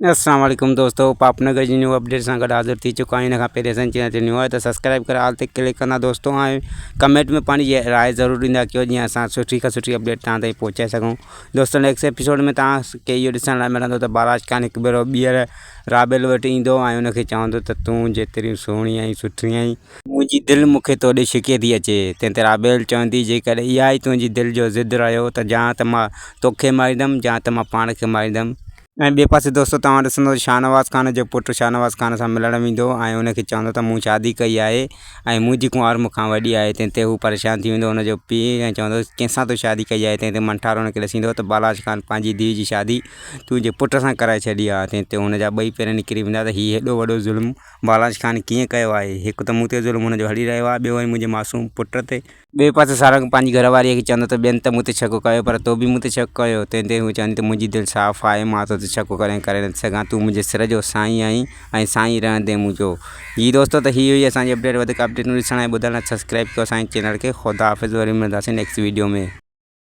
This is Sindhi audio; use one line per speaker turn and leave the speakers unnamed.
اسلام عليڪم دوستو پاپ نگر جي نيو اپڊيٽ سان گڏ حاضر ٿي چڪا آهيون ان کان پهرين اسان چينل تي نيو آهي ته سبسڪرائب ڪري آل تي ڪلڪ ڪندا دوستو ۽ ڪمينٽ ۾ پنهنجي راء ضرور ڏيندا ڪيو جيئن اسان سٺي کان سٺي اپڊيٽ توهان تائين پهچائي سگهون دوستو نيڪسٽ ايپيسوڊ ۾ توهان کي اهو ڏسڻ لاء ملندو ته بالاچ خان هڪ ڀيرو ٻيهر رابيل وٽ ايندو ۽ ان کي چوندو ته تون جيتري سهڻي ۽ سٺي آهين منهنجي دل مون کي تو ڏي ڇڪي ٿي اچي تنهن تي رابيل چوندي جيڪڏهن اها ئي تنهنجي دل جو ضد رهيو ته جا ته مان توکي ماريندم جا ته مان پاڻ کي ماريندم. ۽ ٻئي پاسي دوستو توهان ڏسندو ته شاهنواز خان جو پٽ شاهنواز خان سان ملڻ ويندو ۽ ان کي چوندو ته مون شادي ڪئي آهي ۽ منهنجي ڪنوار مون کان وڏي آهي تنهن تي هو پريشان ٿي ويندو ان جو پيء ۽ چوندو ڪنهن سان تو شادي ڪئي آهي تنهن تي منٺار ان کي ڏسيندو ته بالاچ خان پنهنجي ڌيء جي شادي تنهنجي پٽ سان ڪرائي ڇڏي آهي تنهن تي هن جا ٻئي پير نڪري ويندا ته هي هيڏو وڏو ظلم بالاچ خان ڪيئن ڪيو آهي هڪ ته مون تي ظلم هن جو هلي رهيو آهي ٻيو وري منهنجي معصوم پٽ تي. ٻئي پاسي سارنگ پنهنجي گهر واريء کي چوندو ته ٻين ته مون تي شڪ ڪيو پر تو به مون تي شڪ ڪيو. تنهن تي هوء چوندي ته منهنجي دل صاف آهي، مان تو تي شڪ ڪڏهن ڪري نٿي سگهان، تون منهنجي سر جو سائين آهين ۽ سائين رهندين منهنجو. جي دوستو ته هي هئي اسان جي اپڊيٽ وڌيڪ اپڊيٽون ڏسڻ ۽ ٻڌڻ لاء سبسڪرائب ڪيو اسان جي چينل کي خدا حافظ وري ملنداسين نيڪسٽ ويڊيو ۾.